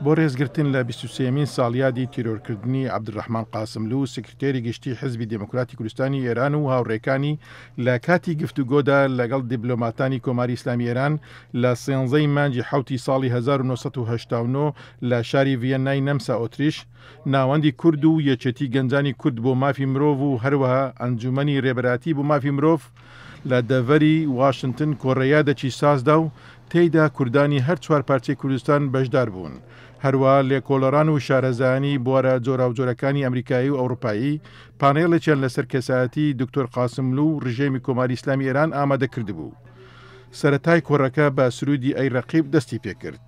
بۆ رێزگرتن لە 23مین ساڵیادی تیرۆرکردنی عەبدولرەحمان قاسملوو سکرتێری گشتی حزبی دێموکراتی کوردستانی ئێران و هاوڕێکانی لە کاتی گفتوگۆدا لەگەڵ دیبلۆماتانی کۆماری ئیسلامی ئێران لە سێنزەی مانگی حەوتی ساڵی 1989 لە شاری ڤیەننای نەمسا ئۆتریش ناوەندی کورد و یەکێتی گەنجانی کورد بۆ مافی مرۆڤ و هەروەها ئەنجوومەنی رێبەراتی بۆ مافی مرۆڤ لە دەڤەری واشنتن کۆڕەیادەکی سازدا و تێیدا کوردانی هەر چوارپارچەی کوردستان بەشدار بوون. هەروەها لێکۆڵەران و شارەزایانی بوارە جۆراوجۆرەکانی ئەمریکایی و ئەوڕوپایی پانێڵێکیان لەسەر کەسایەتیی دکتۆر قاسملوو و ڕژێمی کۆماری ئیسلامی ئێران ئامادە کردبوو. سەرەتای کۆڕەکە بە سروودی ئەی ڕەقیب دەستی پێکرد.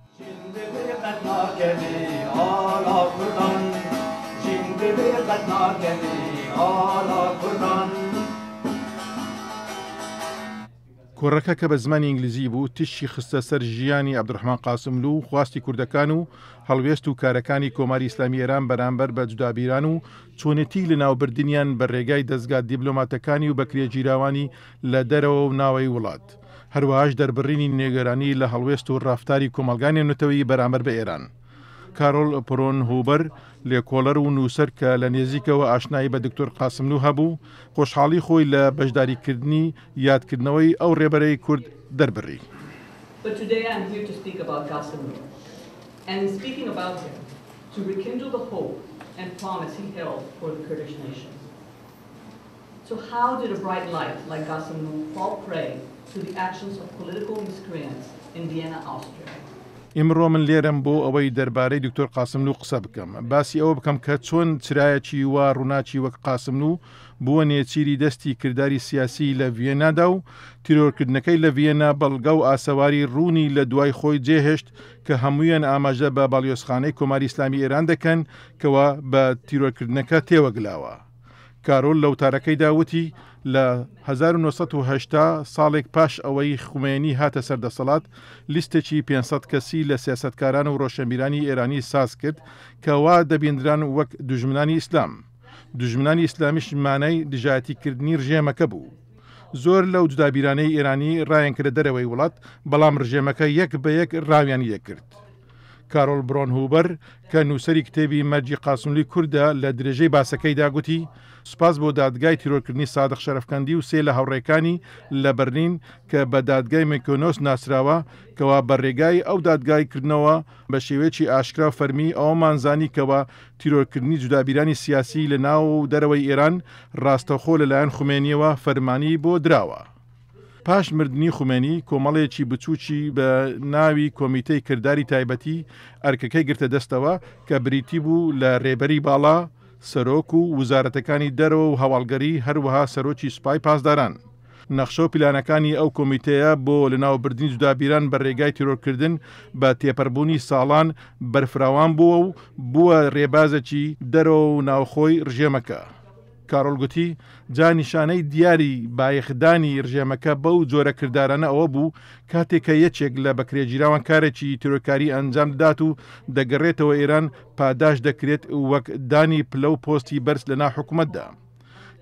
کۆڕەکە کە بە زمانی ئینگلیزی بوو، تیشکی خستە سەر ژیانی عەبدولڕەحمان قاسملوو و خواستی کوردەکان و هەڵوێست و کارەکانی کۆماری ئیسلامی ئێران بەرامبەر بە جودابیران و چۆنێتیی لەناوبردنیان بە رێگای دەزگا دیبلۆماتەکانی و بەکرێگیراوانی لە دەرەوە و ناوەی وڵات. هەروەهاش دەربڕینی نێگەرانی لە هەڵوێست و ڕەفتاری کۆمەڵگای نێونەتەوەیی بەرامبەر بە ئێران. کارۆل پرۆن هوبەر، لێکۆڵەر و نووسەر کە لە نێزیکەوە ئاشنایی بە دکتۆر قاسملوو هەبوو، خۆشحاڵی خۆی لە بەشداریکردنی یادکردنەوەی ئەو ڕێبەرەی کورد دەربڕی. But today I am here to speak about Ghassemlou and in speaking about him to rekindle the hope and promise he held for the Kurdish nation. So how did a bright light like Ghassemlou fall prey to the actions of political miscreants in Vienna, Austria? ئیمڕۆ من لێرەم بۆ ئەوەی دەربارەی دکتۆر قاسملوو قسە بکەم، باسی ئەوە بکەم کە چۆن چرایەکی وا ڕووناکی وەک قاسملوو بووە نێچیری دەستی کرداری سیاسیی لە ڤیەنادا و تیرۆرکردنەکەی لە ڤیەننا بەڵگە و ئاسەواری ڕوونی لە دوای خۆی جێهێشت کە هەموویان ئاماژە بە باڵیۆزخانەی کۆماری ئیسلامی ئێران دەکەن کەوا بە تیرۆرکردنەکە تێوەگلاوە. کارۆل لە وتارەکەیدا وتی، لە 1980 ساڵێک پاش ئەوەی خومەیەنی هاتە سەر دەسەڵات، لیستێکی 500 کەسی لە سیاسەتکاران و ڕۆشنبیرانی ئێرانی ساز کرد کە وا دەبیندران وەک دوژمنانی ئیسلام. دوژمنانی ئیسلامیش مانای دژایەتیکردنی ڕژێمەکە بوو. زۆر لەو جودابیرانەی ئێرانی ڕایانکردە دەرەوەی وڵات، بەڵام ڕژێمەکە یەک بە یەک ڕاویان لێکرد. کارۆل برۆنهوبەر کە نووسەری کتێبی مەرگی قاسملووی کوردە لە درێژەی باسەکەیدا گوتی، سوپاس بۆ دادگای تیرۆرکردنی سادق شەرەفکەندی و سێ لە هاوڕێکانی لە بەرلین کە بە دادگای میکۆنۆس ناسراوە کەوا بە رێگای ئەو دادگای کردنەوە بە شێوەیەکی ئاشکرا و فەرمی ئەوەمان زانی کەوا تیرۆرکردنی جودابیرانی سیاسی لە ناوەوە و دەرەوەی ئێران راستەوخۆ لەلایەن خومێنیەوە فەرمانی بۆ دراوە. پاش مردنی خومێنی، کۆمەڵێکی بچووکی بە ناوی کۆمیتەی کرداری تایبەتی ئەرکەکەی گرتە دەستەوە کە بریتی بوو لە رێبەری باڵا، سەرۆک و وزارەتەکانی دەرەوە و هەواڵگەری هەروەها سەرۆکی سوپای پاسداران. نەخشە و پیلانەکانی ئەو کۆمیتەیە بۆ لەناوبردنی جودابیران بە رێگای تیرۆرکردن بە تێپەربوونی ساڵان بەرفراوان بووە و بووە رێبازێکی دەرەوە و ناوخۆی رژێمەکە. کارۆل گوتی، جا نیشانەی دیاری بایەخدانی رژێمەکە بەو جۆرە کردارانە ئەوە بوو، کاتێک کە یەکێک لە بەکرێگیراوان کارێکی تیرۆرکاری ئەنجام دەدات و دەگەڕێتەوە ئێران، پاداشت دەکرێت وەک دانی پلە و پۆستی بەرز لەناو حکومەتدا.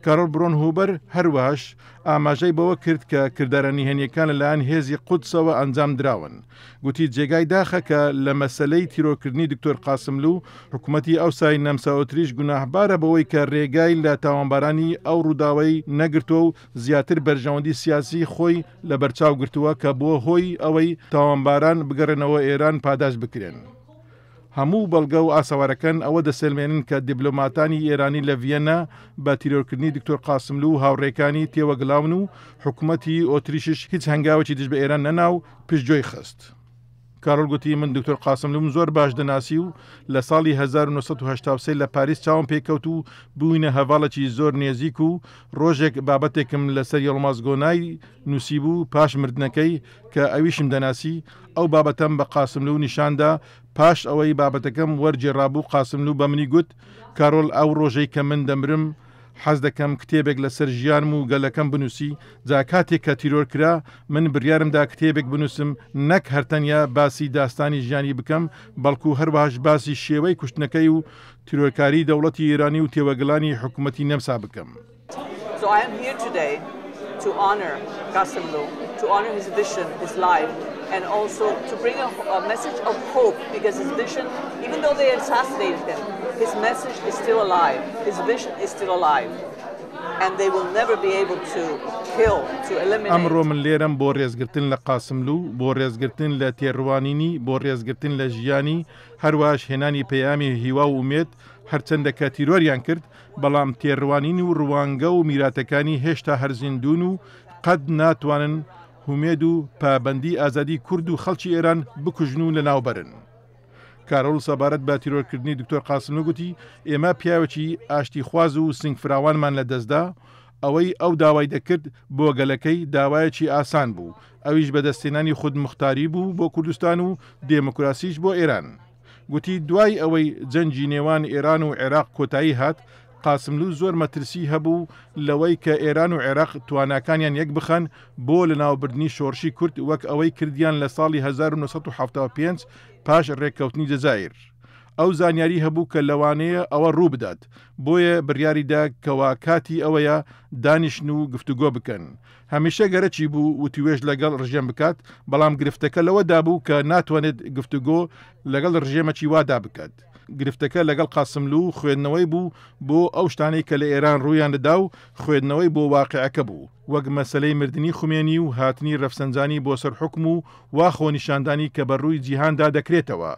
کارۆل برۆنهوبەر هەروەهاش ئاماژەی بەوە کرد کە کردارە نهێنییەکان لەلایەن هێزی قودسەوە ئەنجام دراون. گوتی جێگای داخە کە لە مەسەلەی تیرۆرکردنی دکتۆر قاسملوو، حکومەتی ئەوسای نەمسا ئۆتریش گوناهبارە بەوەی کە رێگای لە تاوانبارانی ئەو رووداوەی نەگرتووە و زیاتر بەرژەوەندی سیاسی خۆی لەبەرچاو گرتووە کە بووە هۆی ئەوەی تاوانباران بگەڕێنەوە ئێران پاداشت بکرێن. هەموو بەڵگە و ئاسەوارەکان ئەوە دەسەلمێنن کە دیبلۆماتانی ئێرانی لە ڤیەننا بە تیرۆرکردنی دکتۆر قاسملوو و هاوڕێکانی تێوەگلاون و حکومەتی ئۆتریشش هیچ هەنگاوێکی دژ بە ئێران نەنا و پشتگوێی خست. کارۆل گوتی من دکتۆر قاسملووم زۆر باش دەناسی و لە ساڵی 1983 لە پاریس چاوم پێکەوت و بووینە هەڤاڵێکی زۆر نێزیک و ڕۆژێک بابەتێکم لەسەر یڵماز گۆنای نووسیبوو پاش مردنەکەی کە ئەویشم دەناسی، ئەو بابەتەم بە قاسملوو نیشان دا، پاش ئەوەی بابەتەکەم وەرگێڕابوو قاسملوو بە منی گوت، کارۆل ئەو ڕۆژەی کە من دەمرم حەز دەکەم کتێبێک لەسەر ژیانم و گەلەکەم بنووسی، جا کاتێک کە تیرۆر کرا من بریارم دا کتێبێک بنووسم نەک هەر تەنیا باسی داستانی ژیانی بکەم بەڵکو هەروەهاش باسی شێوەی کوشتنەکەی و تیرۆرکاریی دەوڵەتی ئێرانی و تێوەگلانی حکوومەتی نەمسا بکەم. So I am here today to honor Ghassemlou, to honor his vision, his life. and also to bring a, a message of hope because his vision, even though they assassinated him, his message is still alive. His vision is still alive. And they will never be able to kill, to eliminate. ئەمڕۆ من لێرەم بۆ ڕێزگرتن لە قاسملوو، بۆ ڕێزگرتن لە تێڕوانینی، بۆ ڕێزگرتن لە ژیانی، هەروەهاش هێنانی پەیامی هیوا و ئومێد، هەرچەندە کە تیرۆریان کرد، بەڵام تێڕوانین و ڕوانگە و میراتەکانی هێشتا هەر زیندوون و قەت ناتوانن هومێد و پابەندی ئازادی کورد و خەڵکی ئێران بکوژن و لەناوبەرن. کارۆل سەبارەت بە تیرۆرکردنی دکتۆر قاسملوو گوتی، ئێمە پیاوێکی ئاشتیخواز و سنگفراوانمان لەدەستدا، ئەوەی ئەو داوای دەکرد بۆ گەلەکەی داوایەکی ئاسان بوو، ئەویش بەدەستهێنانی خودموختاری بوو بۆ کوردستان و دێموکراسیش بۆ ئێران. گوتی دوای ئەوەی جەنگی نێوان ئێران و عێراق کۆتایی هات، قاسملوو زۆر مەترسیی هەبوو لەوەی کە ئێران و عێراق تواناکانیان یەکبخەن بۆ لەناوبردنی شۆڕشی کورد وەک ئەوەی کردیان لە ساڵی 1975 پاش رێککەوتنی جەزائیر. ئەو زانیاری هەبوو کە لەوانەیە ئەوە رووبدات، بۆیە بڕیاریدا کەوا کاتی ئەوەیە دانیشن و گفتوگۆ بکەن. هەمیشە گەرەکی بوو وتوێژ لەگەڵ ڕژێم بکات، بەڵام گرفتەکە لەوەدا بوو کە ناتوانێت گفتوگۆ لەگەڵ ڕژێمەکی وادا بکات. گرفتەکە لەگەڵ قاسملوو خوێندنەوەی بوو بۆ ئەو شتانەی کە لە ئێران ڕوویان دەدا و خوێندنەوەی بۆ واقیعەکە بوو، وەک مەسەلەی مردنی خومێنی و هاتنی رەفسەنجانی بۆ سەر حوکم و وا خۆنیشاندانی کە بە ڕووی جیهاندا دەکرێتەوە.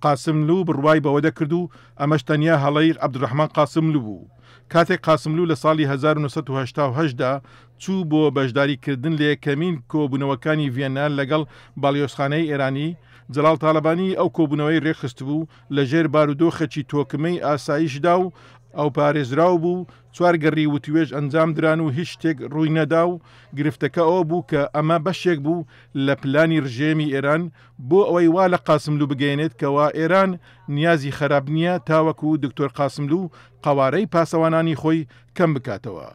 قاسملوو بڕوای بەوە دەکرد و ئەمەش تەنیا هەڵەی عەبدولڕەحمان قاسملوو بوو. کاتێک قاسملوو لە ساڵی 1988 دا چوو بۆ بەشداری کردن لە یەکەمین کۆبوونەوەکانی ڤیەننا لەگەڵ باڵیۆزخانەی ئێرانی، جەڵاڵ تاڵەبانی ئەو کۆبوونەوەی رێکخستبوو لە ژێر بارودۆخێکی تۆکمەی ئاسایشدا و ئەو پارێزراو بوو، چوار گەڕی وتوێژ ئەنجام دران و هیچ شتێک رووی نەدا و گرفتەکە ئەوە بوو کە ئەمە بەشێک بوو لە پلانی رژێمی ئێران بۆ ئەوەی وا لە قاسملوو بگەیەنێت کەوا ئێران نیازی خەراپ نییە تاوەکو دکتۆر قاسملوو قەوارەی پاسەوانانی خۆی کەم بکاتەوە.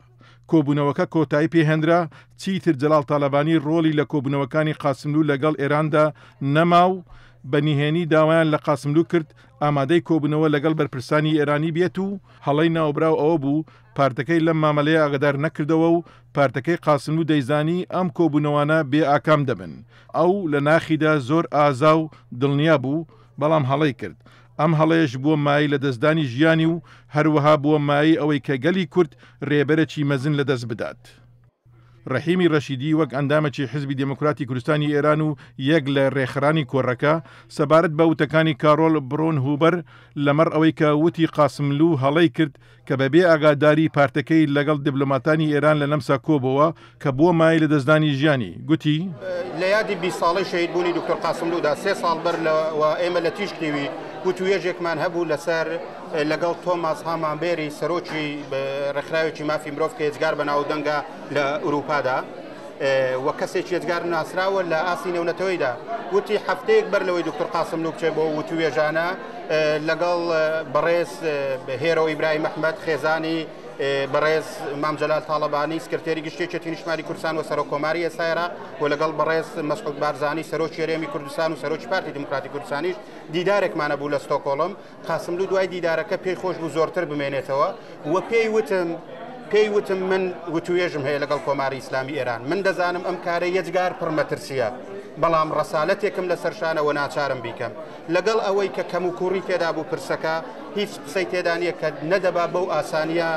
کۆبوونەوەکە کۆتایی پێهێنرا، چیتر جەڵاڵ تاڵەبانی ڕۆڵی لە کۆبوونەوەکانی قاسملوو لەگەڵ ئێراندا نەما و بە نهێنی داوایان لە قاسملوو کرد ئامادەی کۆبوونەوە لەگەڵ بەرپرسانی ئێرانی بێت و هەڵەی ناوبراو ئەوە بوو پارتەکەی لەم مامەلەیە ئاگادار نەکردەوە و پارتەکەی قاسملوو دەیزانی ئەم کۆبوونەوانە بێ ئاکام دەبن. ئەو لە ناخیدا زۆر ئازا و دڵنیا بوو، بەڵام هەڵەی کرد. ئەم هەڵەیەش بووە مایەی لەدەستدانی ژیانی و هەروەها بووە مایەی ئەوەی کە گەلی کورد رێبەرێکی مەزن لەدەست بدات. رەحیمی رەشیدی وەک ئەندامێکی حیزبی دێموکراتی کوردستانی ئێران و یەک لە رێکخەرانی کۆڕەکە، سەبارەت بە وتەکانی کارۆل برۆن هوبەر لەمەڕ ئەوەی کە وتی قاسملوو هەڵەی کرد کە بە بێ ئاگاداری پارتەکەی لەگەڵ دیبلۆماتانی ئێران لە نەمسا کۆبۆوە کە بووە مایەی لەدەستدانی ژیانی، گوتی. لە یادی 20 ساڵەی شەهیدبوونی دکتۆر قاسملوودا سێ ساڵ بەر لەوە ئێمە لە تیشک تیوی وتووێژێکمان هەبوو لەسەر لەگەڵ تۆماس هامانبێری سەرۆکی ڕێکخراوێکی مافی مرۆڤ کە یەجگار بەناودەنگە لە ئورووپادا و کەسێکی یەجگار ناسراوە لە ئاستی نێونەتەوەیدا وتی هەفتەیەک بەر لەوەی دکتۆر قاسملوو بچێت بۆ وتووێژانە لەگەڵ بەڕێز هێرۆ ئیبراهیم ئەحمەد خێزانی بەڕێز مام جەلال تاڵەبانی سکرتێری گشتی یەکێتی نیشتمانی کوردستان و سەرۆک کۆماری ئێستای عێراق و لەگەڵ بەڕێز مەسعود بارزانی سەرۆکی هەرێمی کوردستان و سەرۆکی پارتی دیموکراتی کوردستانیش دیدارێکمان هەبوو لە ستۆکۆڵم قاسملوو دوای دیدارەکە پێی خۆش بوو زۆرتر بمێنێتەوە و پێی وتم پێی وتم من وتوێژم هەیە لەگەڵ کۆماری ئیسلامی ئێران من دەزانم ئەم کارە یەجگار پڕ مەترسیە بەڵام ڕەسالەتێکم لەسەر شانە و ناچارم بیکەم لەگەڵ ئەوەی کە کەموکوڕی تێدا بوو پرسەکە هیچ قسەی تێدا نییە کە نەدەبا بەو ئاسانیە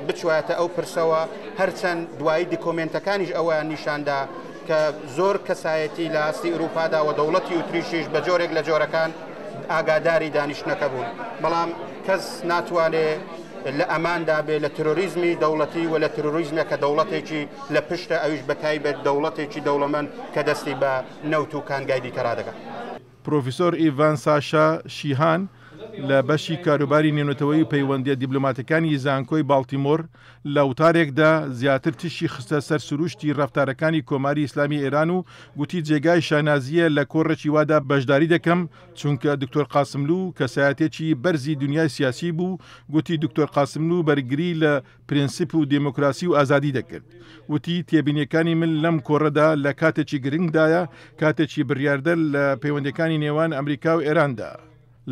بچوایەتە ئەو پرسەوە هەرچەند دوایی دیکۆمێنتەکانیش ئەوەیان نیشاندا کە زۆر کەسایەتی لە ئاستی ئەوروپادا و دەوڵەتی ئوتریشیش بە جۆرێک لە جۆرەکان ئاگاداری دانیشتنەکە بوون بەڵام کەس ناتوانێ لە ئەماندا بێ لە ترۆریزمی دەوڵەتی و لە ترۆریزمێک کە دەوڵەتێکی لە پشتە ئەویش بە تایبەت دەوڵەتێکی دەوڵەمەند کە دەستی بە نەوت و کانگای دیکە ڕادەگات. پرۆفیسۆر ئیڤان ساشا شیهان لە بەشی کاروباری نێونەتەوەیی و پەیوەندییە دیبلۆماتیەکانی زانکۆی باڵتیمۆر لە وتارێکدا زیاتر تیشکی خستە سەر سروشتی ڕەفتارەکانی کۆماری ئیسلامی ئێران و گوتی جێگای شانازییە لە کۆڕێکی وادا بەشداری دەکەم چونکە دکتۆر قاسملوو کەسایەتێکی بەرزی دنیای سیاسی بوو گوتی دکتۆر قاسملوو بەرگری لە پرنسیپ و دێمۆکراسی و ئازادی دەکرد. وتی، تێبینیەکانی من لەم کۆڕەدا لە کاتێکی گرنگدایە، کاتێکی بڕیاردەر لە پەیوەندیەکانی نێوان ئەمریکا و ئێراندا.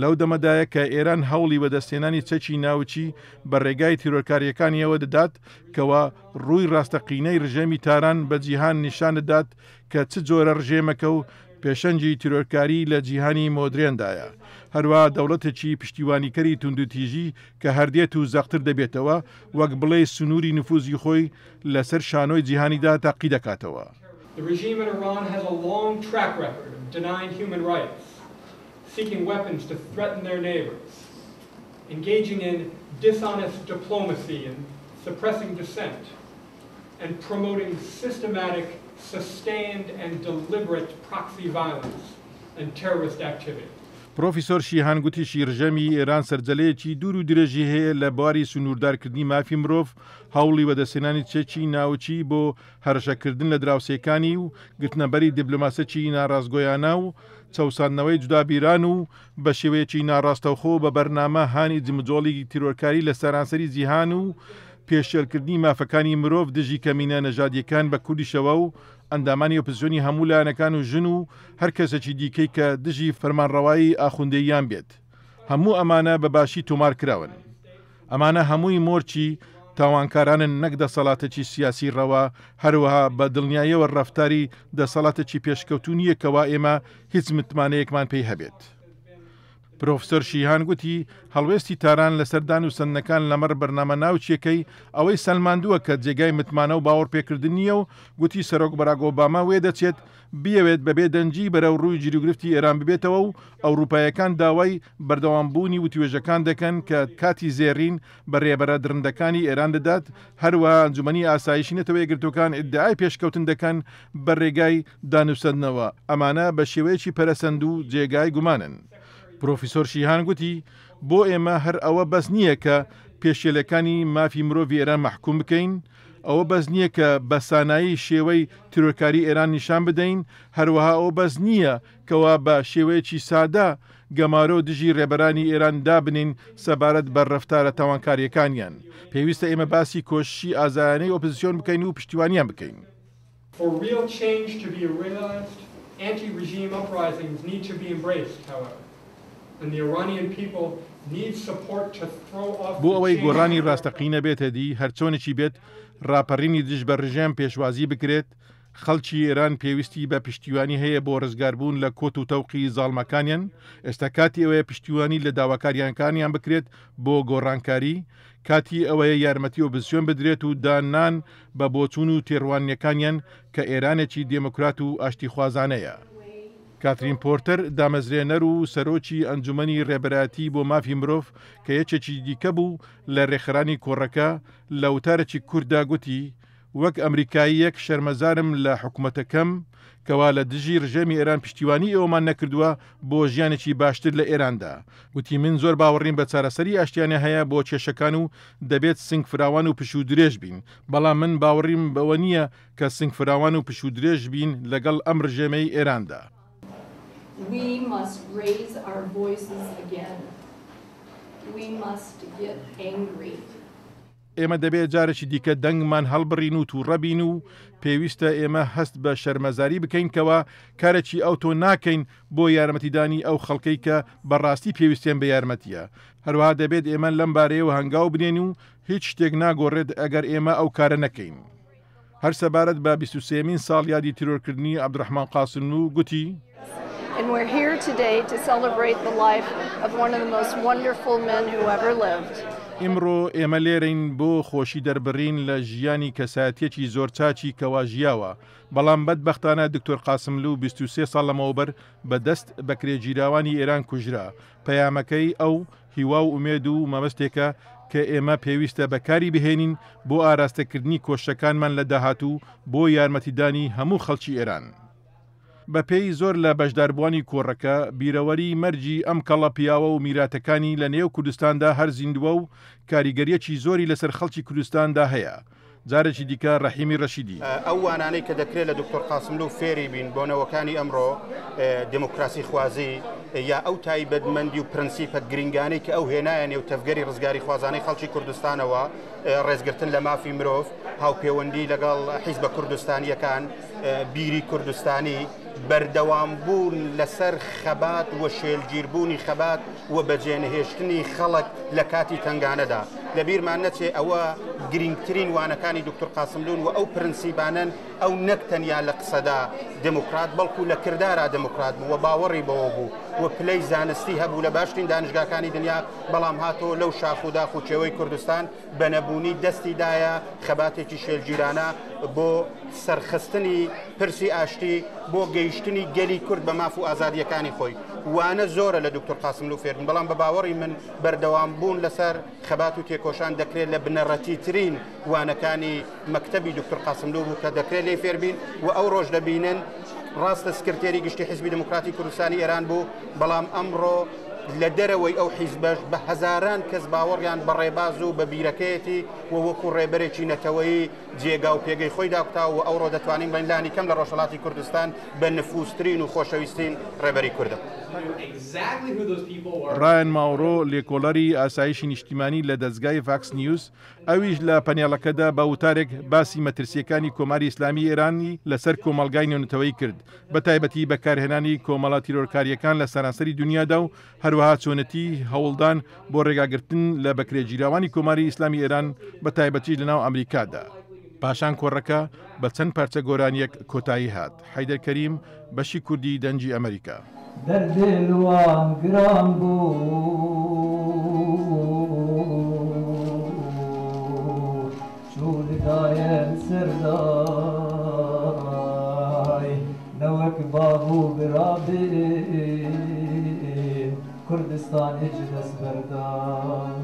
لەو دەمەدایە کە ئێران هەوڵی وەدەستهێنانی چەکی ناوکی بە ڕێگای تیرۆرکاریەکانیەوە دەدات کەوا ڕووی ڕاستەقینەی ڕژێمی تاران بە جیهان نیشان دەدات کە چ جۆرە ڕژێمەکە و پێشەنگی تیرۆرکاری لە جیهانی مۆدرێندایە. هەروەها دەوڵەتێکی پشتیوانیکەری توندوتیژی کە هەر دێت و زەقتر دەبێتەوە، وەک بڵێی سنووری نفوزی خۆی لەسەر شانۆی جیهانیدا تاقیدەکاتەوە. The regime in Iran has a long track record of denying human rights, seeking weapons to threaten their neighbors, engaging in dishonest diplomacy and suppressing dissent, and promoting systematic, sustained and deliberate proxy violence and terrorist activity. پرۆفیسۆر شیهان گوتیشی رژێمی ئێران سەرجەلەیەکی دوور و درێژی هەیە لە بواری سنووردارکردنی مافی مرۆڤ، هەوڵی وەدەستهێنانی چەکی ناوکی بۆ هەرەشەکردن لە دراوسێکانی و گرتنەبەری دیبلۆماسیەکی ناڕاستگۆیانە و چەوساندنەوەی جودابیران و بە شێوەیەکی ناڕاستەوخۆ بە بەرنامە هانی جموجۆڵی تیرۆرکاری لە سەرانسەری جیهان و پێشێلکردنی مافەکانی مرۆڤ دژی کەمینە نەژادییەکان بە کوردیشەوە و ئەندامانی ئۆپزسیۆنی هەموو لایەنەکان و ژن و هەر کەسێکی دیکەی کە دژی فەرمانڕەوایی ئاخوندەییان بێت. هەموو ئەمانە بە باشی تۆمار کراون. ئەمانە هەمووی مۆرکی تاوانکارانن نەک دەسەڵاتێکی سیاسی ڕەوا، هەروەها بە دڵنیاییەوە ڕەفتاری دەسەڵاتێکی پێشکەوتوو نییە کەوا ئێمە هیچ متمانەیەکمان پێی هەبێت. پرۆفسۆر شیهان گوتی، هەڵوێستی تاران لەسەر دانوسەندنەکان لەمەڕ بەرنامە ناوکییەکەی ئەوەی سەلماندووە کە جێگای متمانە و باوەڕپێکردن نییە و گوتی سەرۆک باراک ئۆباما وێدەچێت بیەوێت بە بێدەنگی بەرەوڕووی گیروگرفتی ئێران ببێتەوە و ئەوروپایەکان داوای بەردەوامبوونی وتوێژەکان دەکەن کە کاتی زێڕین بە رێبەرە دڕندەکانی ئێران دەدات، هەروەها ئەنجومەنی ئاسایشی نەتەوە یەکگرتووەکان ئیدعای پێشکەوتن دەکەن بە رێگای دانوسەندنەوە، ئەمانە بە شێوەیەکی پەرەسەندوو جێگای گومانن. پرۆفیسۆر شیهان گوتی، بۆ ئێمە هەر ئەوە بەس نییە کە پێشێلەکانی مافی مرۆڤی ئێران مەحکوم بکەین، ئەوە بەس نییە کە بە سانایی شێوەی تیرۆرکاری ئێران نیشان بدەین، هەروەها ئەوە بەس نییە کەوا بە شێوەیەکی سادە گەمارۆ دژی ڕێبەرانی ئێران دابنێین سەبارەت بە ڕەفتارە تاوانکارییەکانیان. پێویستە ئێمە باسی کۆششی ئازایانەی ئۆپزسیۆن بکەین و پشتیوانیان بکەین. For real change to be realized, anti-regime uprisings need to be embraced, however, and the Iranian people need support to throw off بۆ the ئەوەی chains گۆڕانی of their ڕاستەقینە بێتە دی، هەرچۆنێکی بێت ڕاپەڕینی دژ بە ڕژێم پێشوازی بکرێت، خەڵکی ئێران پێویستی بە پشتیوانی هەیە بۆ ڕزگاربوون لە کۆت و تەوقی زاڵمەکانیان، ئێستا کاتی ئەوەیە پشتیوانی لە داواکاریانکانیان بکرێت بۆ گۆڕانکاری، کاتی ئەوەیە یارمەتی ئۆپزسیۆن بدرێت و دان نان بە بۆچوون و تێڕوانینەکانیان کە ئێرانێکی دێموکرات و ئاشتیخوازانەیە. کاترین پۆرتەر، دامەزرێنەر و سەرۆکی ئەنجومەنی ڕێبەرایەتی بۆ مافی مرۆڤ کە یەکێکی دیکە بوو لە ڕێکخەرانی کۆڕەکە، لە وتارێکی کورتدا گوتی، وەک ئەمریکاییەک شەرمەزارم لە حکومەتەکەم کەوا لە دژی رژێمی ئێران پشتیوانی ئێوەمان نەکردووە بۆ ژیانێکی باشتر لە ئێراندا. گوتی من زۆر باوەڕیم بە چارەسەری ئاشتیانە هەیە بۆ کێشەکان و دەبێت سنگ فراوان و پشوو درێژ بین، بەڵام من باوەڕیم بەوە نییە کە سنگ فراوان و پشوو درێژ بین لەگەڵ ئەم رژێمەی ئێراندا. We must raise our voices again. We must get angry. ئێمە دەبێ جارێکی دیکە دەنگمان هەڵبڕین و تووڕە بین و پێویستە ئێمە هەست بە شەرمەزاری بکەین کەوا کارێکی ئەوتۆ ناکەین بۆ یارمەتیدانی ئەو خەڵکەی کە بە ڕاستی پێویستیان بە یارمەتییە. هەروەها دەبێت ئێمە لەم بارەیەوە هەنگاو بنێین و هیچ شتێک ناگۆڕێت ئەگەر ئێمە ئەو کارە نەکەین. هەر سەبارەت بە 23مین ساڵیادی تیرۆرکردنی عەبدولڕەحمان قاسملوو گوتی، And we're here today to celebrate the life of one of the most wonderful men who ever lived. ئیمڕۆ ئێمە لێرەین بۆ خۆشی دەربڕین لە ژیانی کەسایەتیەکی زۆر چاکی کەوا ژیاوە، بەڵام بەدبەختانە دکتۆر قاسملوو 23 ساڵ لەمەوبەر بە دەست بەکرێگیراوانی ئێران کوژرا، پەیامەکەی ئەو هیوا و ئومێد و مەبەستێکە کە ئێمە پێویستە بەکاری بهێنین بۆ ئاراستەکردنی کۆششەکانمان لە داهاتوو بۆ یارمەتیدانی هەموو خەڵکی ئێران. بەپێی زۆر لە بەشداربووانی کۆڕەکە، بیرەوەریی مەرگی ئەم کەڵە پیاوە و میراتەکانی لە نێو کوردستاندا هەر زیندووە و کاریگەرییەکی زۆری لەسەر خەڵکی کوردستاندا هەیە. جارێکی دیکە ڕەحیمی ڕەشیدی. ئەو وانانەی کە دەکرێت لە دکتۆر قاسملوو فێری بین بۆ نەوەکانی ئەمڕۆ، دێموکراسیخوازی یا ئەو تایبەتمەندی و پرەنسیپە گرینگانەی کە ئەو هێنایە نێو تەڤگەری ڕزگاریخوازانەی خەڵکی کوردستانەوە، ڕێزگرتن لە مافی مرۆڤ، هاوپێوەندی لەگەڵ حیزبە کوردستانییەکان، بیری کوردستانی، بەردەوامبوون لەسەر خەبات و شێلگیربوونی خەبات و بەجێنەهێشتنی خەڵک لە کاتی تەنگانەدا. لە بیرمان نەچێ ئەوە گرینگترین وانەکانی دوکتور قاسملوون و ئەو پرنسیبانەن، ئەو نەک تەنیا لە قسەدا دێموکرات بەڵکوو لە کردارا دێموکرات بوو و باوەڕی بەوە بوو و پلەی زانستی هەبوو لە باشترین دانشگاکانی دنیا، بەڵام هاتەوە لەو شاخ و داخ و کێوەی کوردستان بە نەبوونی دەستی دایە خەباتێکی شێلگیرانە بۆ سەرخستنی پرسی ئاشتی بۆ گەیشتنی گەلی کورد بە ماف و ئازادییەکانی خۆی. وانە زۆرە لە دوکتور قاسملوو فێربوون، بەڵام بە باوەڕی من بەردەوام بوون لەسەر خەبات و تێکۆشان دەکرێت لە بنەڕەتیترین وانەکانی مەکتەبی دوکتور قاسملوو بوو کە دەکرێت لێی فێربین و ئەوڕۆش دەبینن ڕاستە سکرتێری گشتی حیزبی دێموکراتی کوردستانی ئێران بوو، بەڵام ئەمڕۆ لە دەرەوەی ئەو حیزبەش بە هەزاران کەس باوەڕیان بە ڕێباز و بە بیرەکەیەتی و وەکوو ڕێبەرێکی نەتەوەیی جێگا و پێگەی خۆی داکوتاوە و ئەوڕۆ دەتوانین بڵێین لانی کەم لە ڕۆژهەڵاتی کوردستان بە نفووزترین و خۆشەویسترین ڕێبەری کوردە. ڕایان ماورۆ، لێکۆڵەری ئاسایشی نیشتیمانی لە دەزگای ڤاکس نیوز، ئەویش لە پەنێڵەکەدا بە وتارێک باسی مەترسییەکانی کۆماری ئیسلامیی ئێرانی لەسەر کۆمەڵگای نێونەتەوەیی کرد، بەتایبەتی بەکارهێنانی کۆمەڵە تیرۆرکارییەکان لە سەرانسەری دونیادا و هەروەها چۆنێتی هەوڵدان بۆ ڕێگاگرتن لە بەکرێگیراوانی کۆماری ئیسلامی ئێران بە تایبەتیش لەناو ئەمریکادا. پاشان کۆڕەکە بە چەند پارچە گۆرانییەک کۆتایی هات. حەیدەر کەریم، بەشی کوردی دەنگی ئەمەریکا. دەردێ لوان گران بوو چوو لدایەن سەردای نەوەک باب و برا بین کوردستانی ج دەست بەردان.